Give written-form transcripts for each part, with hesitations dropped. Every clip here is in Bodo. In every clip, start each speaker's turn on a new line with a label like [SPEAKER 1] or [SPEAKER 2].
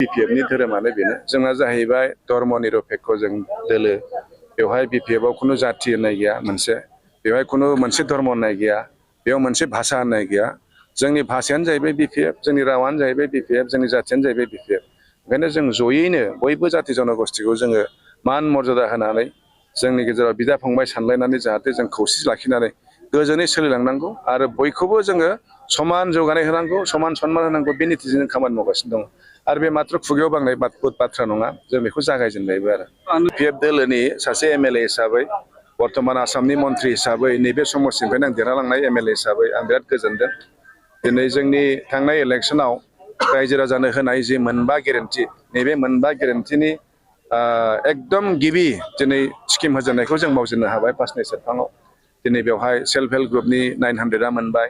[SPEAKER 1] बिपिएफनि धोरोमानो बेनो जोंना जाहैबाय धर्म निरपेक्ष जों दोलो बेवहाय बिपिएफआव खुनु जाति होननाय गैया मोनसे बेवहाय खुनु मोनसे धर्म होननाय गैया बेयाव मोनसे भाषा होननाय गैया जोंनि भाषायानो जाहैबाय बिपिएफ जोंनि रावानो जाहैबाय बिपिएफ जोंनि जातियानो जाहैबाय बिपिएफ ओंखायनो जों जयैनो बयबो जाति जनगोष्ठीखौ जोङो मान मर्यादा होनानै जोंनि गेजेराव बिदा फंबाय सानलायनानै जाहाथे जों खौसे लाखिनानै गोजोनै सोलिलांनांगौ आरो बयखौबो जोङो समान जौगानाय होनांगौ समान सन्मान होनांगौ बे नितिजों जों खामानि मावगासिनो दं आरो बे मात्र खुगायाव बांनाय बाथ्रा नङा जों बेखौ जागायजेनबायबो आरो बिपिएफ दोलोनि सासे एमएलए हिसाबै बर्तमान आसामनि मन्त्रि हिसाबै नैबे समस्तिनिफ्रायनो आं देरहालांनाय एमएलए हिसाबै आं बिराद गोजोनदों दिनै जोंनि थांनाय इलेक्सनाव रायजो राजानो होनाय जि मोनबा गेरेन्टि नैबे मोनबा गेरेन्टिनि एकदम गिबि दिनै स्किम होजेननायखौ जों मावजेननो हाबाय पासनि सेरफाङाव दिनै बेवहाय सेल्फ हेल्प ग्रुपनि 900 मोनबाय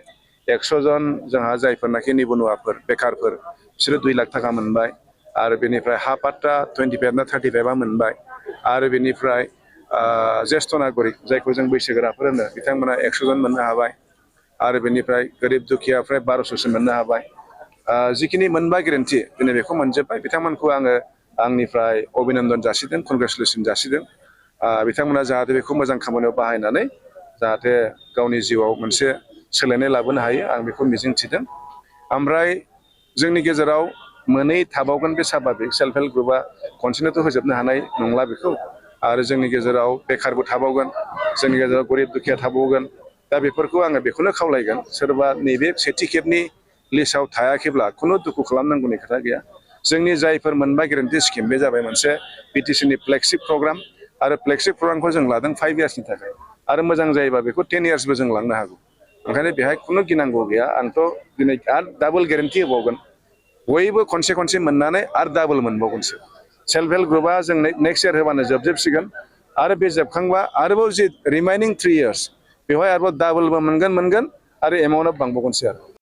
[SPEAKER 1] 100 जन जोंहा जायफोरनाखि निबनुवाफोर बेकारफोर बिसोरो 2 लाख थाखा मोनबाय आरो बेनिफ्राय हा पाट्टा 25 ना 35 मोनबाय आरो बेनिफ्राय ज्येष्ठ नागरिक जायखौ जों बैसोगोराफोर होनो बिथांमोना 100 जन मोननो हाबाय आरो बेनिफ्राय गोरिब दुखियाफ्रा 1200 मोननो हाबाय जिखिनि मोनबा गेरेन्टि दिनै बेखौ मोनजोब्बाय बिथांमोनखौ आङो आंनिफ्राय अभिनन्दन जासिदों कनग्रेचुलेसन जासिदों बिथांमोना जाहाथे बेखौ मोजां खामानियाव बाहायनानै जाहाथे गावनि जिउआव मोनसे सोलायनाय लाबोनो हायो आं बेखौ मिजिंथिदों ओमफ्राय जोंनि गेजेराव मोनै थाबावगोन बे स्वाभाबिक सेल्फ हेल्प ग्रुपआ खनसेनोथ' होजोबनो हानाय नंला बेखौ आरो जोंनि गेजेराव बेकारबो थाबावगोन जोंनि गेजेराव गरिब दुखिया थाबावगोन दा बेफोरखौ आङो बेखौनो खावलायगोन सोरबा नैबे सेथि खेबनि लिस्टआव थायाखैब्ला खुनु दुखु खालामनांगौनि खोथा गैया जोंनि जायफोर मोनबा गेरेन्टि स्किम बे जाबाय मोनसे बिटिसिनि फ्लेगशिप प्रग्राम आरो फ्लेगशिप प्रग्रामखौ जों लादों 5 इयार्सनि थाखाय आरो मोजां जायोबा बेखौ 10 इयार्सबो जों लांनो हागौ ओंखायनो बेहाय खुनु गिनांगौ गैया आंथ' दिनै आरो डाबल गेरेन्टि होबावगोन बयबो खनसे मोननानै आरो डाबल मोनबावगोनसो सेल्फ हेल्प ग्रुपआ जों नेक्स्ट इयार होबानो जोबसिगोन आरो बे जोबखांबा आरोबाव जि रिमाइनिं 3 इयार्स बेवहाय आरोबाव डाबलबो मोनगोन आरो एमाउन्टआ बांबावगोनसो आरो